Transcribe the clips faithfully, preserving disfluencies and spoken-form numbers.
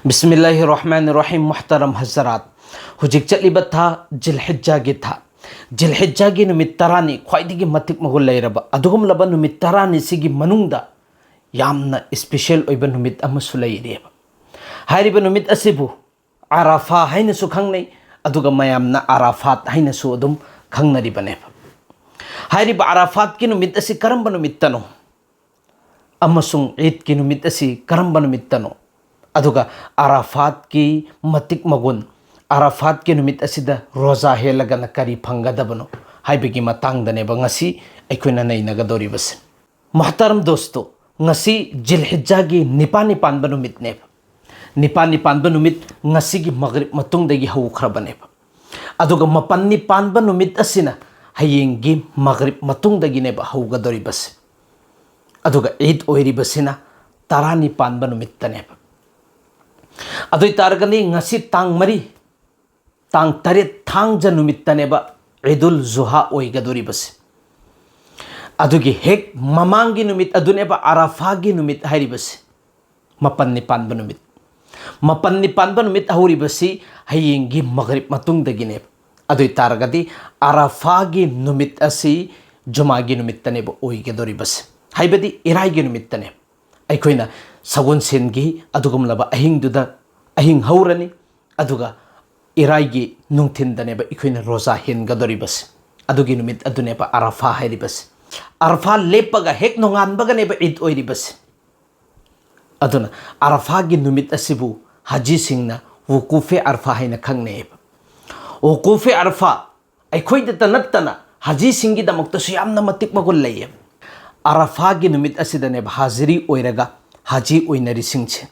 ꯕꯤꯁꯃꯤꯜꯂꯥꯍꯤꯔ ꯔꯍꯃꯥꯅꯤꯔ ꯔꯍꯤꯝ꯫ ꯃꯨꯍꯇꯔꯝ ꯍꯖꯔꯥꯠ, ꯍꯧꯖꯤꯛ ꯆꯠꯂꯤꯕ ꯊꯥ ꯖꯤꯜꯍꯤꯖꯥꯒꯤ ꯊꯥ, ꯖꯤꯜꯍꯤꯖꯥꯒꯤ ꯅꯨꯃꯤꯠ ꯇꯔꯥꯅꯤ ꯈ꯭ꯋꯥꯏꯗꯒꯤ ꯃꯇꯤꯛ ꯃꯒꯨꯟ ꯂꯩꯔꯕ, ꯑꯗꯨꯒꯨꯝꯂꯕ ꯅꯨꯃꯤꯠ ꯇꯔꯥꯅꯤꯁꯤꯒꯤ ꯃꯅꯨꯡꯗ ꯌꯥꯝꯅ ꯏꯁꯄꯤꯁꯦꯜ ꯑꯣꯏꯕ ꯅꯨꯃꯤꯠ ꯑꯃꯁꯨ ꯂꯩꯔꯤꯑꯕ꯫ ꯍꯥꯏꯔꯤꯕ ꯅꯨꯃꯤꯠ ꯑꯁꯤꯕꯨ ꯑꯔꯥꯐꯥ ꯍꯥꯏꯅꯁꯨ ꯈꯪꯅꯩ, ꯑꯗꯨꯒ ꯃꯌꯥꯝꯅ ꯑꯔꯥꯐꯥꯠ ꯍꯥꯏꯅꯁꯨ ꯑꯗꯨꯝ ꯈꯪꯅꯔꯤꯕꯅꯦꯕ꯫ ꯍꯥꯏꯔꯤꯕ ꯑꯔꯥꯐꯥꯠꯀꯤ ꯅꯨꯃꯤꯠ ꯑꯁꯤ ꯀꯔꯝꯕ ꯅꯨꯃꯤꯠꯇꯅꯣ? ꯑꯃꯁꯨꯡ ꯏꯗꯀꯤ ꯅꯨꯃꯤꯠ ꯑꯁꯤ ꯀꯔꯝꯕ ꯅꯨꯃꯤꯠꯇꯅꯣ? ꯑꯗꯨꯒ ꯑꯔꯥꯐꯥꯠꯀꯤ ꯃꯇꯤꯛ ꯃꯒꯨꯟ, ꯑꯔꯥꯐꯥꯠꯀꯤ ꯅꯨꯃꯤꯠ ꯑꯁꯤꯗ ꯔꯣꯖꯥ ꯍꯦꯜꯂꯒꯅ ꯀꯔꯤ ꯐꯪꯒꯗꯕꯅꯣ ꯍꯥꯏꯕꯒꯤ ꯃꯇꯥꯡꯗꯅꯦꯕ ꯉꯁꯤ ꯑꯩꯈꯣꯏꯅ ꯅꯩꯅꯒꯗꯧꯔꯤꯕꯁꯦ꯫ ꯃꯨꯍꯇꯔꯝ ꯗꯣꯁꯇꯣ, ꯉꯁꯤ ꯖꯤꯜꯍꯤꯖꯥꯒꯤ ꯅꯤꯄꯥꯜꯅꯤ ꯄꯥꯟꯕ ꯅꯨꯃꯤꯠꯅꯦꯕ꯫ ꯅꯤꯄꯥꯜꯅꯤ ꯄꯥꯟꯕ ꯅꯨꯃꯤꯠ ꯉꯁꯤꯒꯤ ꯃꯒꯔꯤꯕ ꯃꯇꯨꯡꯗꯒꯤ ꯍꯧꯈ꯭ꯔꯕꯅꯦꯕ꯫ ꯑꯗꯨꯒ ꯃꯥꯄꯜꯅꯤ ꯄꯥꯟꯕ ꯅꯨꯃꯤꯠ ꯑꯁꯤꯅ ꯍꯌꯦꯡꯒꯤ ꯃꯒꯔꯤꯕ ꯃꯇꯨꯡꯗꯒꯤꯅꯦꯕ ꯍꯧꯒꯗꯧꯔꯤꯕꯁꯦ꯫ ꯑꯗꯨꯒ ꯏꯗ ꯑꯣꯏꯔꯤꯕꯁꯤꯅ ꯇꯔꯥꯅꯤ ꯄꯥꯟꯕ ꯅꯨꯃꯤꯠꯇꯅꯦꯕ꯫ ꯑꯗꯨ ꯑꯣꯏꯇꯥꯔꯒꯗꯤ ꯉꯁꯤ ꯇꯥꯡ ꯃꯔꯤ, ꯇꯥꯡ ꯇꯔꯦꯠ ꯊꯥꯡꯖ ꯅꯨꯃꯤꯠꯇꯅꯦꯕ ꯏꯗꯨꯜ ꯖꯨꯍꯥ ꯑꯣꯏꯒꯗꯧꯔꯤꯕꯁꯦ꯫ ꯑꯗꯨꯒꯤ ꯍꯦꯛ ꯃꯃꯥꯡꯒꯤ ꯅꯨꯃꯤꯠ ꯑꯗꯨꯅꯦꯕ ꯑꯔꯥꯐꯥꯒꯤ ꯅꯨꯃꯤꯠ ꯍꯥꯏꯔꯤꯕꯁꯦ꯫ ꯃꯥꯄꯜꯅꯤ ꯄꯥꯟꯕ ꯅꯨꯃꯤꯠ, ꯃꯥꯄꯜꯅꯤ ꯄꯥꯟꯕ ꯅꯨꯃꯤꯠ ꯍꯧꯔꯤꯕꯁꯤ ꯍꯌꯦꯡꯒꯤ ꯃꯒꯔꯤꯕ ꯃꯇꯨꯡꯗꯒꯤꯅꯦꯕ꯫ ꯑꯗꯨ ꯑꯣꯏꯇꯥꯔꯒꯗꯤ ꯑꯔꯥꯐꯥꯒꯤ ꯅꯨꯃꯤꯠ ꯑꯁꯤ ꯖꯨꯃꯥꯒꯤ ꯅꯨꯃꯤꯠꯇꯅꯦꯕ ꯑꯣꯏꯒꯗꯧꯔꯤꯕꯁꯦ, ꯍꯥꯏꯕꯗꯤ ꯏꯔꯥꯏꯒꯤ ꯅꯨꯃꯤꯠꯇꯅꯦꯕ꯫ ꯑꯩꯈꯣꯏꯅ ꯁꯒꯣꯜꯁꯦꯟꯒꯤ ꯑꯗꯨꯒꯨꯝꯂꯕ ꯑꯍꯤꯡꯗꯨꯗ ꯑꯍꯤꯡ ꯍꯧꯔꯅꯤ, ꯑꯗꯨꯒ ꯏꯔꯥꯏꯒꯤ ꯅꯨꯡꯊꯤꯟꯗꯅꯦꯕ ꯑꯩꯈꯣꯏꯅ ꯔꯣꯖꯥ ꯍꯦꯟꯒꯗꯧꯔꯤꯕꯁꯦ꯫ ꯑꯗꯨꯒꯤ ꯅꯨꯃꯤꯠ ꯑꯗꯨꯅꯦꯕ ꯑꯔꯥꯐꯥ ꯍꯥꯏꯔꯤꯕꯁꯦ꯫ ꯑꯔꯥꯐꯥ ꯂꯦꯞꯄꯒ ꯍꯦꯛ ꯅꯣꯡꯉꯥꯟꯕꯒꯅꯦꯕ ꯏꯗ ꯑꯣꯏꯔꯤꯕꯁꯦ꯫ ꯑꯗꯨꯅ ꯑꯔꯥꯐꯥꯒꯤ ꯅꯨꯃꯤꯠ ꯑꯁꯤꯕꯨ ꯍꯥꯖꯤꯁꯤꯡꯅ ꯋꯨꯀꯨꯐꯦ ꯑꯔꯐꯥ ꯍꯥꯏꯅ ꯈꯪꯅꯩꯌꯦꯕ꯫ ꯋꯨꯀꯨꯐꯦ ꯑꯔꯐꯥ, ꯑꯩꯈꯣꯏꯗꯇ ꯅꯠꯇꯅ ꯍꯥꯖꯤꯁꯤꯡꯒꯤꯗꯃꯛꯇꯁꯨ ꯌꯥꯝꯅ ꯃꯇꯤꯛ ꯃꯒꯨꯟ ꯂꯩꯌꯦꯕ꯫ ꯑꯔꯥꯐꯥꯒꯤ ꯅꯨꯃꯤꯠ ꯑꯁꯤꯗꯅꯦꯕ ꯍꯥꯖꯤꯔꯤ ꯑꯣꯏꯔꯒ ꯍꯥꯖꯤ ꯑꯣꯏꯅꯔꯤꯁꯤꯡꯁꯦ꯫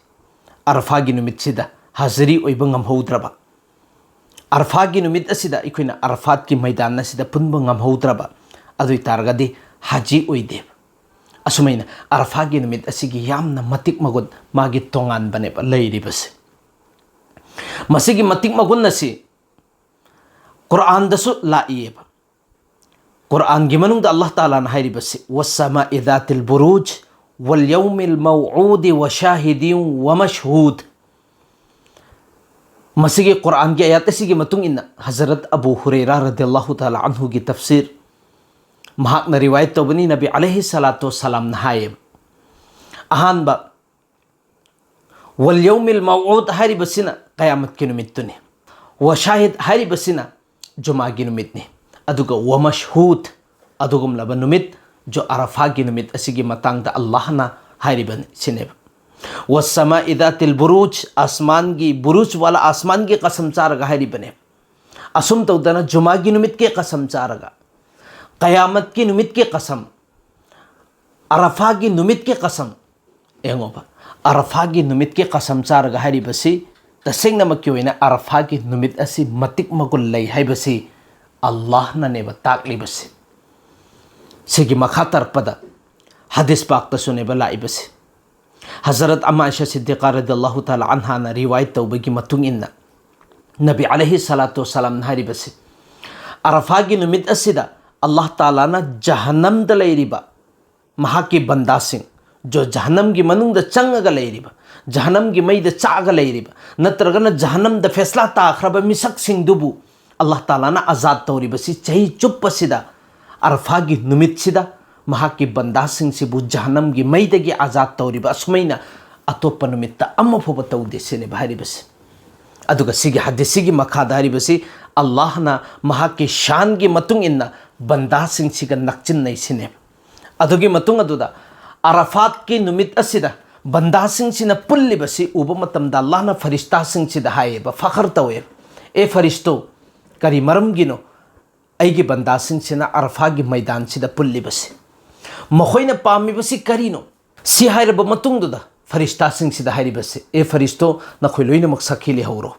ꯑꯔꯥꯐꯥꯒꯤ ꯅꯨꯃꯤꯠꯁꯤꯗ ꯍꯥꯖꯤꯔꯤ ꯑꯣꯏꯕ ꯉꯝꯍꯧꯗ꯭ꯔꯕ, ꯑꯔꯐꯥꯒꯤ ꯅꯨꯃꯤꯠ ꯑꯁꯤꯗ ꯑꯩꯈꯣꯏꯅ ꯑꯔꯐꯥꯠꯀꯤ ꯃꯩꯗꯥꯟ ꯑꯁꯤꯗ ꯄꯨꯟꯕ ꯉꯝꯍꯧꯗ꯭ꯔꯕ, ꯑꯗꯨ ꯑꯣꯏꯇꯥꯔꯒꯗꯤ ꯍꯥꯖꯤ ꯑꯣꯏꯗꯦꯕ꯫ ꯑꯁꯨꯃꯥꯏꯅ ꯑꯔꯐꯥꯒꯤ ꯅꯨꯃꯤꯠ ꯑꯁꯤꯒꯤ ꯌꯥꯝꯅ ꯃꯇꯤꯛ ꯃꯒꯨꯟ, ꯃꯥꯒꯤ ꯇꯣꯉꯥꯟꯕꯅꯦꯕ ꯂꯩꯔꯤꯕꯁꯦ꯫ ꯃꯁꯤꯒꯤ ꯃꯇꯤꯛ ꯃꯒꯨꯟ ꯑꯁꯤ ꯀꯨꯔꯥꯟꯗꯁꯨ ꯂꯥꯛꯏꯌꯦꯕ꯫ ꯀꯨꯔꯥꯟꯒꯤ ꯃꯅꯨꯡꯗ ꯑꯜꯂꯥꯍ ꯇꯥꯂꯥꯅ ꯍꯥꯏꯔꯤꯕꯁꯤ, "ꯋꯁꯁꯃꯥꯏ ذات البروج واليوم الموعود وشاهد ومشهود"꯫ ꯃꯁꯤꯒꯤ ꯀꯨꯔꯥꯟꯒꯤ ꯑꯌꯥꯠ ꯑꯁꯤꯒꯤ ꯃꯇꯨꯡ ꯏꯟꯅ ꯍꯖꯔꯠ ꯑꯕꯨ ꯍꯨꯔꯩꯔꯥ ꯔꯗꯤꯌꯜꯂꯥꯍꯨ ꯇꯥꯂꯥ ꯑꯟꯍꯨꯒꯤ ꯇꯐꯁꯤꯔ, ꯃꯍꯥꯛꯅ ꯔꯤꯋꯥꯌꯠ ꯇꯧꯕꯅꯤ, ꯅꯕꯤ ꯑꯂꯩꯍꯤ ꯁꯂꯥꯇꯨ ꯋꯁꯁꯂꯥꯝꯅ ꯍꯥꯏꯌꯦꯕ, ꯑꯍꯥꯟꯕ, "ꯋꯜ ꯌꯧꯃꯤꯜ ꯃꯧꯎꯗ" ꯍꯥꯏꯔꯤꯕꯁꯤꯅ ꯀꯌꯥꯃꯠꯀꯤ ꯅꯨꯃꯤꯠꯇꯨꯅꯤ꯫ "ꯋ ꯁꯥꯍꯤꯗ" ꯍꯥꯏꯔꯤꯕꯁꯤꯅ ꯖꯨꯃꯥꯒꯤ ꯅꯨꯃꯤꯠꯅꯤ꯫ ꯑꯗꯨꯒ "ꯋ ꯃꯁꯍꯨꯗ", ꯑꯗꯨꯒꯨꯝꯂꯕ ꯅꯨꯃꯤꯠ, ꯖꯣ ꯑꯔꯐꯥꯒꯤ ꯅꯨꯃꯤꯠ ꯑꯁꯤꯒꯤ ꯃꯇꯥꯡꯗ ꯑꯜꯂꯥꯍꯅ ꯍꯥꯏꯔꯤꯕꯅꯤ ꯁꯤꯅꯦꯕ꯫ "ꯋ ꯁꯃꯥ ꯏꯗꯥꯇꯤꯜ ꯕꯨꯔꯨꯖ", ꯑꯁꯃꯥꯟꯒꯤ ꯕꯨꯔꯨꯖ ꯋꯥꯂꯥ ꯑꯁꯃꯥꯟꯒꯤ ꯀꯁꯝ ꯆꯥꯔꯒ ꯍꯥꯏꯔꯤꯕꯅꯦ꯫ ꯑꯁꯨꯝ ꯇꯧꯗꯅ ꯖꯨꯃꯥꯒꯤ ꯅꯨꯃꯤꯠꯀꯤ ꯀꯁꯝ ꯆꯥꯔꯒ, ꯀꯌꯥꯃꯠꯀꯤ ꯅꯨꯃꯤꯠꯀꯤ ꯀꯁꯝ, ꯑꯔꯐꯥꯒꯤ ꯅꯨꯃꯤꯠꯀꯤ ꯀꯁꯝ꯫ ꯌꯦꯡꯉꯣꯕ, ꯑꯔꯐꯥꯒꯤ ꯅꯨꯃꯤꯠꯀꯤ ꯀꯁꯝ ꯆꯥꯔꯒ ꯍꯥꯏꯔꯤꯕꯁꯤ, ꯇꯁꯦꯡꯅꯃꯛꯀꯤ ꯑꯣꯏꯅ ꯑꯔꯐꯥꯒꯤ ꯅꯨꯃꯤꯠ ꯑꯁꯤ ꯃꯇꯤꯛ ꯃꯒꯨꯟ ꯂꯩ ꯍꯥꯏꯕꯁꯤ ꯑꯜꯂꯥꯍꯅꯅꯦꯕ ꯇꯥꯛꯂꯤꯕꯁꯤ꯫ ꯁꯤꯒꯤ ꯃꯈꯥ ꯇꯥꯔꯛꯄꯗ ꯍꯗꯤꯁ ꯄꯥꯛꯇꯁꯨꯅꯦꯕ ꯂꯥꯛꯏꯕꯁꯤ꯫ ꯍꯖꯔꯠ ꯑꯃ ꯑꯥꯏꯁꯥ ꯁꯤꯗꯤꯀꯥ ꯔꯗꯤꯌꯜꯂꯥꯍꯨ ꯇꯥꯂꯥ ꯑꯟꯍꯥꯅ ꯔꯤꯋꯥꯌꯠ ꯇꯧꯕꯒꯤ ꯃꯇꯨꯡ ꯏꯟꯅ, ꯅꯕꯤ ꯑꯂꯩꯍꯤ ꯁꯂꯥꯇꯨ ꯋꯁꯁꯂꯥꯝꯅ ꯍꯥꯏꯔꯤꯕꯁꯤ, ꯑꯔꯐꯥꯒꯤ ꯅꯨꯃꯤꯠ ꯑꯁꯤꯗ ꯑꯜꯂꯥꯍ ꯇꯥꯂꯥꯅ ꯖꯍꯟꯅꯝꯗ ꯂꯩꯔꯤꯕ ꯃꯍꯥꯛꯀꯤ ꯕꯟꯗꯥꯁꯤꯡ, ꯖꯣ ꯖꯍꯟꯅꯝꯒꯤ ꯃꯅꯨꯡꯗ ꯆꯪꯉꯒ ꯂꯩꯔꯤꯕ, ꯖꯍꯟꯅꯝꯒꯤ ꯃꯩꯗ ꯆꯥꯛꯑꯒ ꯂꯩꯔꯤꯕ, ꯅꯠꯇ꯭ꯔꯒꯅ ꯖꯍꯟꯅꯝꯗ ꯐꯦꯁꯂꯥ ꯇꯥꯈ꯭ꯔꯕ ꯃꯤꯁꯛꯁꯤꯡꯗꯨꯕꯨ ꯑꯜꯂꯥꯍ ꯇꯥꯂꯥꯅ ꯑꯖꯥꯗ ꯇꯧꯔꯤꯕꯁꯤ ꯆꯍꯤ ꯆꯨꯞꯄꯁꯤꯗ, ꯑꯔꯐꯥꯒꯤ ꯅꯨꯃꯤꯠꯁꯤꯗ ꯃꯍꯥꯛꯀꯤ ꯕꯟꯗꯥꯁꯤꯡꯁꯤꯕꯨ ꯖꯍꯟꯅꯝꯒꯤ ꯃꯩꯗꯒꯤ ꯑꯖꯥꯗ ꯇꯧꯔꯤꯕ ꯑꯁꯨꯃꯥꯏꯅ ꯑꯇꯣꯞꯄ ꯅꯨꯃꯤꯠꯇ ꯑꯃ ꯐꯥꯎꯕ ꯇꯧꯗꯦ ꯁꯤꯅꯦꯕ ꯍꯥꯏꯔꯤꯕꯁꯤ꯫ ꯑꯗꯨꯒ ꯁꯤꯒꯤ ꯍꯗꯤꯁꯁꯤꯒꯤ ꯃꯈꯥꯗ ꯍꯥꯏꯔꯤꯕꯁꯤ, ꯑꯜꯂꯥꯍꯅ ꯃꯍꯥꯛꯀꯤ ꯁꯥꯟꯒꯤ ꯃꯇꯨꯡ ꯏꯟꯅ ꯕꯟꯗꯥꯁꯤꯡꯁꯤꯒ ꯅꯛꯆꯤꯟꯅꯩ ꯁꯤꯅꯦꯕ꯫ ꯑꯗꯨꯒꯤ ꯃꯇꯨꯡ ꯑꯗꯨꯗ ꯑꯔꯐꯥꯠꯀꯤ ꯅꯨꯃꯤꯠ ꯑꯁꯤꯗ ꯕꯟꯗꯥꯁꯤꯡꯁꯤꯅ ꯄꯨꯜꯂꯤꯕꯁꯤ ꯎꯕ ꯃꯇꯝꯗ ꯑꯜꯂꯥꯍꯅ ꯐꯔꯤꯁꯇꯥꯁꯤꯡꯁꯤꯗ ꯍꯥꯏꯌꯦꯕ, ꯐꯈꯔ ꯇꯧꯋꯦꯕ, "ꯑꯦ ꯐꯔꯤꯁꯇꯣ, ꯀꯔꯤ ꯃꯔꯝꯒꯤꯅꯣ ꯑꯩꯒꯤ ꯕꯟꯗꯥꯁꯤꯡꯁꯤꯅ ꯑꯔꯐꯥꯒꯤ ꯃꯩꯗꯥꯟꯁꯤꯗ ꯄꯨꯜꯂꯤꯕꯁꯤ? ꯃꯈꯣꯏꯅ ꯄꯥꯝꯃꯤꯕꯁꯤ ꯀꯔꯤꯅꯣ?" ꯁꯤ ꯍꯥꯏꯔꯕ ꯃꯇꯨꯡꯗꯨꯗ ꯐꯔꯤꯁꯇꯥꯁꯤꯡꯁꯤꯗ ꯍꯥꯏꯔꯤꯕꯁꯤ, "ꯑꯦ ꯐꯔꯤꯁꯇꯣ, ꯅꯈꯣꯏ ꯂꯣꯏꯅꯃꯛ ꯁꯥꯈꯤ ꯂꯩꯍꯧꯔꯣ,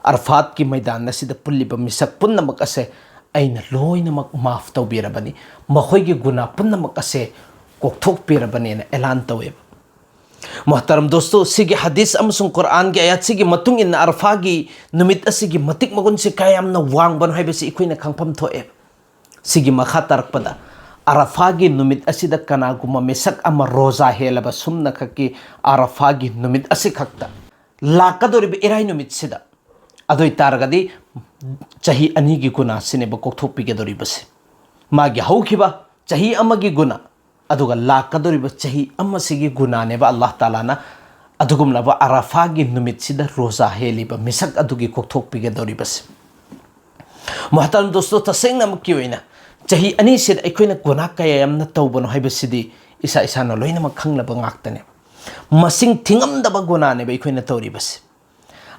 ꯑꯔꯐꯥꯠꯀꯤ ꯃꯩꯗꯥꯟ ꯑꯁꯤꯗ ꯄꯨꯜꯂꯤꯕ ꯃꯤꯁꯛ ꯄꯨꯝꯅꯃꯛ ꯑꯁꯦ ꯑꯩꯅ ꯂꯣꯏꯅꯃꯛ ꯃꯥꯐ ꯇꯧꯕꯤꯔꯕꯅꯤ, ꯃꯈꯣꯏꯒꯤ ꯒꯨꯅꯥ ꯄꯨꯝꯅꯃꯛ ꯑꯁꯦ ꯀꯣꯛꯊꯣꯛꯄꯤꯔꯕꯅꯦꯅ" ꯑꯦꯂꯥꯟ ꯇꯧꯋꯦꯕ꯫ ꯃꯣꯍꯇꯔꯝ ꯗꯣꯁꯇꯣ, ꯁꯤꯒꯤ ꯍꯗꯤꯁ ꯑꯃꯁꯨꯡ ꯀꯨꯔꯥꯟꯒꯤ ꯑꯌꯥꯠꯁꯤꯒꯤ ꯃꯇꯨꯡ ꯏꯟꯅ ꯑꯔꯐꯥꯒꯤ ꯅꯨꯃꯤꯠ ꯑꯁꯤꯒꯤ ꯃꯇꯤꯛ ꯃꯒꯨꯟꯁꯤ ꯀꯌꯥꯝꯅ ꯋꯥꯡꯕꯅꯣ ꯍꯥꯏꯕꯁꯤ ꯑꯩꯈꯣꯏꯅ ꯈꯪꯐꯝ ꯊꯣꯛꯑꯦ꯫ ꯁꯤꯒꯤ ꯃꯈꯥ ꯇꯥꯔꯛꯄꯗ, ꯑꯔꯐꯥꯒꯤ ꯅꯨꯃꯤꯠ ꯑꯁꯤꯗ ꯀꯅꯥꯒꯨꯝꯕ ꯃꯤꯁꯛ ꯑꯃ ꯔꯣꯖꯥ ꯍꯦꯜꯂꯕ ꯁꯨꯝꯅꯈꯛꯀꯤ ꯑꯔꯐꯥꯒꯤ ꯅꯨꯃꯤꯠ ꯑꯁꯤꯈꯛꯇ, ꯂꯥꯛꯀꯗꯧꯔꯤꯕ ꯏꯔꯥꯏ ꯅꯨꯃꯤꯠꯁꯤꯗ ꯑꯗꯨ ꯑꯣꯏꯇꯥꯔꯒꯗꯤ ꯆꯍꯤ ꯑꯅꯤꯒꯤ ꯒꯨꯅꯥꯁꯤꯅꯦꯕ ꯀꯣꯛꯊꯣꯛꯄꯤꯒꯗꯧꯔꯤꯕꯁꯦ꯫ ꯃꯥꯒꯤ ꯍꯧꯈꯤꯕ ꯆꯍꯤ ꯑꯃꯒꯤ ꯒꯨꯅꯥ, ꯑꯗꯨꯒ ꯂꯥꯛꯀꯗꯧꯔꯤꯕ ꯆꯍꯤ ꯑꯃꯁꯤꯒꯤ ꯒꯨꯅꯥꯅꯦꯕ ꯑꯜꯂꯥꯍ ꯇꯥꯂꯥꯅ ꯑꯗꯨꯒꯨꯝꯂꯕ ꯑꯔꯥꯐꯥꯒꯤ ꯅꯨꯃꯤꯠꯁꯤꯗ ꯔꯣꯖꯥ ꯍꯦꯜꯂꯤꯕ ꯃꯤꯁꯛ ꯑꯗꯨꯒꯤ ꯀꯣꯛꯊꯣꯛꯄꯤꯒꯗꯧꯔꯤꯕꯁꯦ꯫ ꯃꯣꯍꯇꯔꯝ ꯗꯣꯁꯇꯣ, ꯇꯁꯦꯡꯅꯃꯛꯀꯤ ꯑꯣꯏꯅ ꯆꯍꯤ ꯑꯅꯤꯁꯤꯗ ꯑꯩꯈꯣꯏꯅ ꯒꯨꯅꯥ ꯀꯌꯥ ꯌꯥꯝꯅ ꯇꯧꯕꯅꯣ ꯍꯥꯏꯕꯁꯤꯗꯤ ꯏꯁꯥ ꯏꯁꯥꯅ ꯂꯣꯏꯅꯃꯛ ꯈꯪꯂꯕ ꯉꯥꯛꯇꯅꯦꯕ꯫ ꯃꯁꯤꯡ ꯊꯤꯉꯝꯗꯕ ꯒꯨꯅꯥꯅꯦꯕ ꯑꯩꯈꯣꯏꯅ ꯇꯧꯔꯤꯕꯁꯦ꯫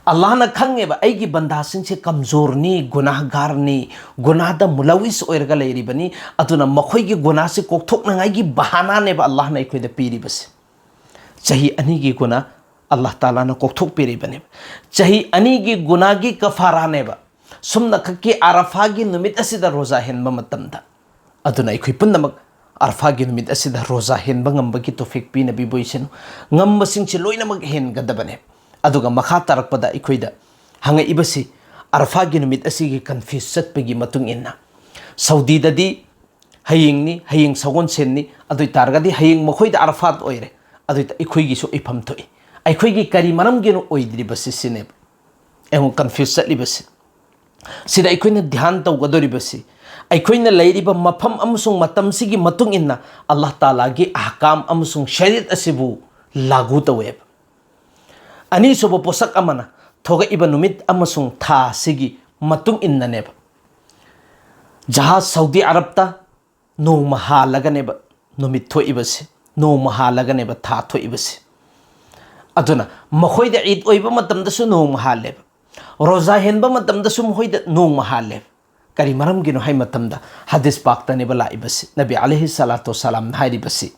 ꯑꯜꯂꯥꯍꯅ ꯈꯪꯉꯦꯕ, ꯑꯩꯒꯤ ꯕꯟꯗꯥꯁꯤꯡꯁꯦ ꯀꯝꯖꯣꯔꯅꯤ, ꯒꯨꯅꯥꯍꯒꯥꯔꯅꯤ, ꯒꯨꯅꯥꯗ ꯃꯨꯂꯋꯤꯁ ꯑꯣꯏꯔꯒ ꯂꯩꯔꯤꯕꯅꯤ꯫ ꯑꯗꯨꯅ ꯃꯈꯣꯏꯒꯤ ꯒꯨꯅꯥꯁꯤ ꯀꯣꯛꯊꯣꯛꯅꯉꯥꯏꯒꯤ ꯕꯍꯥꯅꯥꯅꯦꯕ ꯑꯜꯂꯥꯍꯅ ꯑꯩꯈꯣꯏꯗ ꯄꯤꯔꯤꯕꯁꯦ꯫ ꯆꯍꯤ ꯑꯅꯤꯒꯤ ꯒꯨꯅꯥ ꯑꯜꯂꯥꯍ ꯇꯥꯂꯥꯅ ꯀꯣꯛꯊꯣꯛꯄꯤꯔꯤꯕꯅꯦꯕ꯫ ꯆꯍꯤ ꯑꯅꯤꯒꯤ ꯒꯨꯅꯥꯒꯤ ꯀꯐꯥꯔꯥꯅꯦꯕ꯫ ꯁꯨꯝꯅꯈꯛꯀꯤ ꯑꯔꯥꯐꯥꯒꯤ ꯅꯨꯃꯤꯠ ꯑꯁꯤꯗ ꯔꯣꯖꯥ ꯍꯦꯟꯕ ꯃꯇꯝꯗ, ꯑꯗꯨꯅ ꯑꯩꯈꯣꯏ ꯄꯨꯝꯅꯃꯛ ꯑꯔꯐꯥꯒꯤ ꯅꯨꯃꯤꯠ ꯑꯁꯤꯗ ꯔꯣꯖꯥ ꯍꯦꯟꯕ ꯉꯝꯕꯒꯤ ꯇꯣꯐꯤꯛ ꯄꯤꯅꯕꯤꯕ ꯑꯣꯏꯁꯅꯨ꯫ ꯉꯝꯕꯁꯤꯡꯁꯤ ꯂꯣꯏꯅꯃꯛ ꯍꯦꯟꯒꯗꯕꯅꯦ꯫ ꯑꯗꯨꯒ ꯃꯈꯥ ꯇꯥꯔꯛꯄꯗ ꯑꯩꯈꯣꯏꯗ ꯍꯪꯉꯛꯏꯕꯁꯤ, ꯑꯔꯐꯥꯒꯤ ꯅꯨꯃꯤꯠ ꯑꯁꯤꯒꯤ ꯀꯟꯐ꯭ꯌꯨꯁ ꯆꯠꯄꯒꯤ ꯃꯇꯨꯡ ꯏꯟꯅ, ꯁꯥꯎꯗꯤꯗꯗꯤ ꯍꯌꯦꯡꯅꯤ, ꯍꯌꯦꯡ ꯁꯒꯣꯜꯁꯦꯟꯅꯤ, ꯑꯗꯨ ꯑꯣꯏ ꯇꯥꯔꯒꯗꯤ ꯍꯌꯦꯡ ꯃꯈꯣꯏꯗ ꯑꯔꯐꯥꯠ ꯑꯣꯏꯔꯦ, ꯑꯗꯨ ꯑꯣꯏ ꯇꯥ-, ꯑꯩꯈꯣꯏꯒꯤꯁꯨ ꯏꯐꯝ ꯊꯣꯛꯏ꯫ ꯑꯩꯈꯣꯏꯒꯤ ꯀꯔꯤ ꯃꯔꯝꯒꯤꯅꯣ ꯑꯣꯏꯗ꯭ꯔꯤꯕꯁꯤ? ꯁꯤꯅꯦꯕ ꯑꯩꯉꯣꯟꯗ ꯀꯟꯐ꯭ꯌꯨꯁ ꯆꯠꯂꯤꯕꯁꯤ꯫ ꯁꯤꯗ ꯑꯩꯈꯣꯏꯅ ꯙ꯭ꯌꯥꯟ ꯇꯧꯒꯗꯧꯔꯤꯕꯁꯤ, ꯑꯩꯈꯣꯏꯅ ꯂꯩꯔꯤꯕ ꯃꯐꯝ ꯑꯃꯁꯨꯡ ꯃꯇꯝꯁꯤꯒꯤ ꯃꯇꯨꯡ ꯏꯟꯅ ꯑꯜꯂꯥꯍ ꯇꯥꯂꯥꯒꯤ ꯑꯍꯀꯥꯝ ꯑꯃꯁꯨꯡ ꯁꯔꯤꯌꯠ ꯑꯁꯤꯕꯨ ꯂꯥꯒꯨ ꯇꯧꯋꯦꯕ꯫ ꯑꯅꯤꯁꯨꯕ ꯄꯣꯠꯁꯛ ꯑꯃꯅ ꯊꯣꯛꯂꯛꯏꯕ ꯅꯨꯃꯤꯠ ꯑꯃꯁꯨꯡ ꯊꯥ ꯑꯁꯤꯒꯤ ꯃꯇꯨꯡ ꯏꯟꯅꯅꯦꯕ꯫ ꯖꯍꯥꯖ ꯁꯥꯎꯗꯤ ꯑꯔꯕꯇ ꯅꯣꯡꯃ ꯍꯥꯜꯂꯒꯅꯦꯕ ꯅꯨꯃꯤꯠ ꯊꯣꯛꯏꯕꯁꯦ, ꯅꯣꯡꯃ ꯍꯥꯜꯂꯒꯅꯦꯕ ꯊꯥ ꯊꯣꯛꯏꯕꯁꯦ꯫ ꯑꯗꯨꯅ ꯃꯈꯣꯏꯗ ꯏꯗ ꯑꯣꯏꯕ ꯃꯇꯝꯗꯁꯨ ꯅꯣꯡꯃ ꯍꯥꯜꯂꯦꯕ, ꯔꯣꯖꯥ ꯍꯦꯟꯕ ꯃꯇꯝꯗꯁꯨ ꯃꯈꯣꯏꯗ ꯅꯣꯡꯃ ꯍꯥꯜꯂꯦꯕ꯫ ꯀꯔꯤ ꯃꯔꯝꯒꯤꯅꯣ ꯍꯥꯏ ꯃꯇꯝꯗ, ꯍꯗꯤꯁ ꯄꯥꯛꯇꯅꯦꯕ ꯂꯥꯛꯏꯕꯁꯤ, ꯅꯕꯤ ꯑꯂꯩꯍꯤ ꯁꯂꯥꯇꯨ ꯋꯁꯁꯂꯥꯝꯅ ꯍꯥꯏꯔꯤꯕꯁꯤ,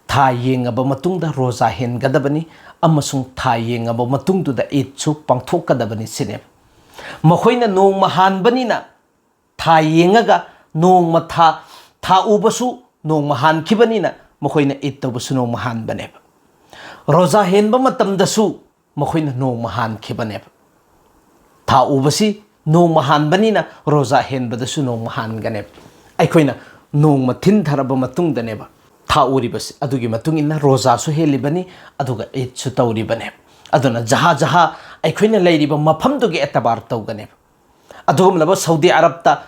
ꯊꯥ ꯌꯦꯡꯉꯕ ꯃꯇꯨꯡꯗ ꯔꯣꯖꯥ ꯍꯦꯟꯒꯗꯕꯅꯤ ꯑꯃꯁꯨꯡ ꯊꯥ ꯌꯦꯡꯉꯕ ꯃꯇꯨꯡꯗꯨꯗ ꯏꯗꯁꯨ ꯄꯥꯡꯊꯣꯛꯀꯗꯕꯅꯤ ꯁꯤꯅꯦꯕ꯫ ꯃꯈꯣꯏꯅ ꯅꯣꯡꯃ ꯍꯥꯟꯕꯅꯤꯅ ꯊꯥ ꯌꯦꯡꯉꯒ ꯅꯣꯡꯃ ꯊꯥ, ꯊꯥ ꯎꯕꯁꯨ ꯅꯣꯡꯃ ꯍꯥꯟꯈꯤꯕꯅꯤꯅ ꯃꯈꯣꯏꯅ ꯏꯗ ꯇꯧꯕꯁꯨ ꯅꯣꯡꯃ ꯍꯥꯟꯕꯅꯦꯕ꯫ ꯔꯣꯖꯥ ꯍꯦꯟꯕ ꯃꯇꯝꯗꯁꯨ ꯃꯈꯣꯏꯅ ꯅꯣꯡꯃ ꯍꯥꯟꯈꯤꯕꯅꯦꯕ꯫ ꯊꯥ ꯎꯕꯁꯤ ꯅꯣꯡꯃ ꯍꯥꯟꯕꯅꯤꯅ ꯔꯣꯖꯥ ꯍꯦꯟꯕꯗꯁꯨ ꯅꯣꯡꯃ ꯍꯥꯟꯒꯅꯦꯕ꯫ ꯑꯩꯈꯣꯏꯅ ꯅꯣꯡꯃ ꯊꯤꯟꯊꯔꯕ ꯃꯇꯨꯡꯗꯅꯦꯕ ꯊꯥ ꯎꯔꯤꯕꯁꯤ꯫ ꯑꯗꯨꯒꯤ ꯃꯇꯨꯡ ꯏꯟꯅ ꯔꯣꯖꯥꯁꯨ ꯍꯦꯜꯂꯤꯕꯅꯤ, ꯑꯗꯨꯒ ꯏꯗꯁꯨ ꯇꯧꯔꯤꯕꯅꯦꯕ꯫ ꯑꯗꯨꯅ ꯖꯍꯥ ꯖꯍꯥ ꯑꯩꯈꯣꯏꯅ ꯂꯩꯔꯤꯕ ꯃꯐꯝꯗꯨꯒꯤ ꯑꯦꯇꯕꯥꯔ ꯇꯧꯒꯅꯦꯕ꯫ ꯑꯗꯨꯒꯨꯝꯂꯕ ꯁꯥꯎꯗꯤ ꯑꯔꯕꯇ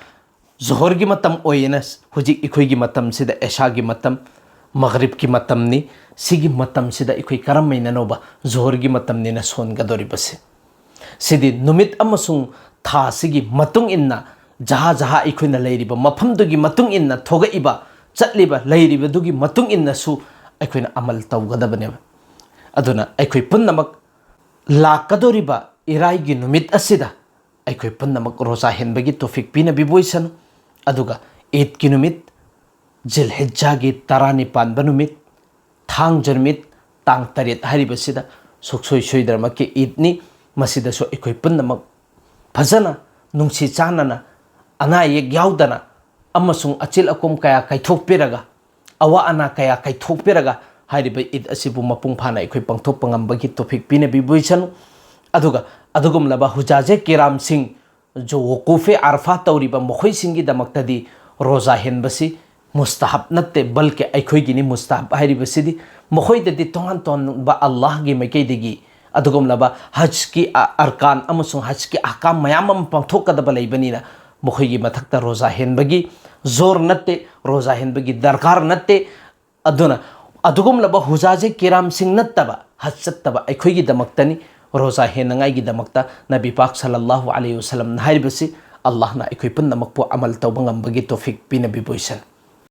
ꯖꯣꯍꯔꯒꯤ ꯃꯇꯝ ꯑꯣꯏꯌꯦꯅ, ꯍꯧꯖꯤꯛ ꯑꯩꯈꯣꯏꯒꯤ ꯃꯇꯝꯁꯤꯗ ꯑꯦꯁꯥꯒꯤ ꯃꯇꯝ, ꯃꯒꯔꯤꯕꯀꯤ ꯃꯇꯝꯅꯤ꯫ ꯁꯤꯒꯤ ꯃꯇꯝꯁꯤꯗ ꯑꯩꯈꯣꯏ ꯀꯔꯝꯍꯥꯏꯅꯅꯣꯕ ꯖꯣꯍꯔꯒꯤ ꯃꯇꯝꯅꯤꯅ ꯁꯣꯟꯒꯗꯧꯔꯤꯕꯁꯦ? ꯁꯤꯗꯤ ꯅꯨꯃꯤꯠ ꯑꯃꯁꯨꯡ ꯊꯥ ꯑꯁꯤꯒꯤ ꯃꯇꯨꯡ ꯏꯟꯅ, ꯖꯍꯥ ꯖꯍꯥ ꯑꯩꯈꯣꯏꯅ ꯂꯩꯔꯤꯕ ꯃꯐꯝꯗꯨꯒꯤ ꯃꯇꯨꯡ ꯏꯟꯅ ꯊꯣꯛꯂꯛꯏꯕ, ꯆꯠꯂꯤꯕ, ꯂꯩꯔꯤꯕꯗꯨꯒꯤ ꯃꯇꯨꯡ ꯏꯟꯅꯁꯨ ꯑꯩꯈꯣꯏꯅ ꯑꯃꯜ ꯇꯧꯒꯗꯕꯅꯦꯕ꯫ ꯑꯗꯨꯅ ꯑꯩꯈꯣꯏ ꯄꯨꯝꯅꯃꯛ ꯂꯥꯛꯀꯗꯧꯔꯤꯕ ꯏꯔꯥꯏꯒꯤ ꯅꯨꯃꯤꯠ ꯑꯁꯤꯗ ꯑꯩꯈꯣꯏ ꯄꯨꯝꯅꯃꯛ ꯔꯣꯖꯥ ꯍꯦꯟꯕꯒꯤ ꯇꯣꯐꯤꯛ ꯄꯤꯅꯕꯤꯕ ꯑꯣꯏꯁꯅꯨ꯫ ꯑꯗꯨꯒ ꯏꯗꯀꯤ ꯅꯨꯃꯤꯠ, ꯖꯤꯜꯍꯤꯖꯥꯒꯤ ꯇꯔꯥꯅꯤꯄꯥꯟꯕ ꯅꯨꯃꯤꯠ, ꯊꯥꯡꯖ ꯅꯨꯃꯤꯠ, ꯇꯥꯡ ꯇꯔꯦꯠ ꯍꯥꯏꯔꯤꯕꯁꯤꯗ ꯁꯨꯡꯁꯣꯏ ꯁꯣꯏꯗꯅꯃꯛꯀꯤ ꯏꯗꯅꯤ꯫ ꯃꯁꯤꯗꯁꯨ ꯑꯩꯈꯣꯏ ꯄꯨꯝꯅꯃꯛ ꯐꯖꯅ, ꯅꯨꯡꯁꯤ ꯆꯥꯟꯅꯅ, ꯑꯅꯥ ꯑꯌꯦꯛ ꯌꯥꯎꯗꯅ ꯑꯃꯁꯨꯡ ꯑꯆꯤꯜ ꯑꯀꯣꯝ ꯀꯌꯥ ꯀꯥꯏꯊꯣꯛꯄꯤꯔꯒ, ꯑꯋꯥ ꯑꯅꯥ ꯀꯌꯥ ꯀꯥꯏꯊꯣꯛꯄꯤꯔꯒ ꯍꯥꯏꯔꯤꯕ ꯏꯗ ꯑꯁꯤꯕꯨ ꯃꯄꯨꯡ ꯐꯥꯅ ꯑꯩꯈꯣꯏ ꯄꯥꯡꯊꯣꯛꯄ ꯉꯝꯕꯒꯤ ꯇꯣꯐꯤꯛ ꯄꯤꯅꯕꯤꯕ ꯑꯣꯏꯁꯅꯨ꯫ ꯑꯗꯨꯒ ꯑꯗꯨꯒꯨꯝꯂꯕ ꯍꯨꯖꯥꯖꯦ ꯀꯤꯔꯥꯝꯁꯤꯡ, ꯖꯣ ꯋꯨꯀꯨꯐꯦ ꯑꯔꯐꯥ ꯇꯧꯔꯤꯕ ꯃꯈꯣꯏꯁꯤꯡꯒꯤꯗꯃꯛꯇꯗꯤ ꯔꯣꯖꯥ ꯍꯦꯟꯕꯁꯤ ꯃꯨꯁꯇꯍꯕ ꯅꯠꯇꯦ, ꯕꯜꯀꯤ ꯑꯩꯈꯣꯏꯒꯤꯅꯤ ꯃꯨꯁꯇꯍꯕ ꯍꯥꯏꯔꯤꯕꯁꯤꯗꯤ꯫ ꯃꯈꯣꯏꯗꯗꯤ ꯇꯣꯉꯥꯟ ꯇꯣꯉꯥꯟꯕ ꯑꯜꯂꯥꯍꯒꯤ ꯃꯥꯏꯀꯩꯗꯒꯤ ꯑꯗꯨꯒꯨꯝꯂꯕ ꯍꯖꯀꯤ ꯑ-, ꯑꯔꯀꯥꯟ ꯑꯃꯁꯨꯡ ꯍꯖꯀꯤ ꯑꯍꯀꯥꯝ ꯃꯌꯥꯝ ꯑꯃ ꯄꯥꯡꯊꯣꯛꯀꯗꯕ ꯂꯩꯕꯅꯤꯅ, ꯃꯈꯣꯏꯒꯤ ꯃꯊꯛꯇ ꯔꯣꯖꯥ ꯍꯦꯟꯕꯒꯤ ꯖꯣꯔ ꯅꯠꯇꯦ, ꯔꯣꯖꯥ ꯍꯦꯟꯕꯒꯤ ꯗꯔꯀꯥꯔ ꯅꯠꯇꯦ꯫ ꯑꯗꯨꯅ ꯑꯗꯨꯒꯨꯝꯂꯕ ꯍꯨꯖꯥꯖꯦ ꯀꯤꯔꯥꯝꯁꯤꯡ ꯅꯠꯇꯕ, ꯍꯖ ꯆꯠꯇꯕ ꯑꯩꯈꯣꯏꯒꯤꯗꯃꯛꯇꯅꯤ ꯔꯣꯖꯥ ꯍꯦꯟꯅꯉꯥꯏꯒꯤꯗꯃꯛꯇ ꯅꯕꯤ ꯄꯥꯛ ꯁꯜꯂꯜꯂꯥꯍꯨ ꯑꯂꯩꯍꯤ ꯋꯁꯜꯂꯝꯅ ꯍꯥꯏꯔꯤꯕꯁꯤ꯫ ꯑꯜꯂꯥꯍꯅ ꯑꯩꯈꯣꯏ ꯄꯨꯝꯅꯃꯛꯄꯨ ꯑꯃꯜ ꯇꯧꯕ ꯉꯝꯕꯒꯤ ꯇꯣꯐꯤꯛ ꯄꯤꯅꯕꯤꯕ ꯑꯣꯏꯁꯅꯨ꯫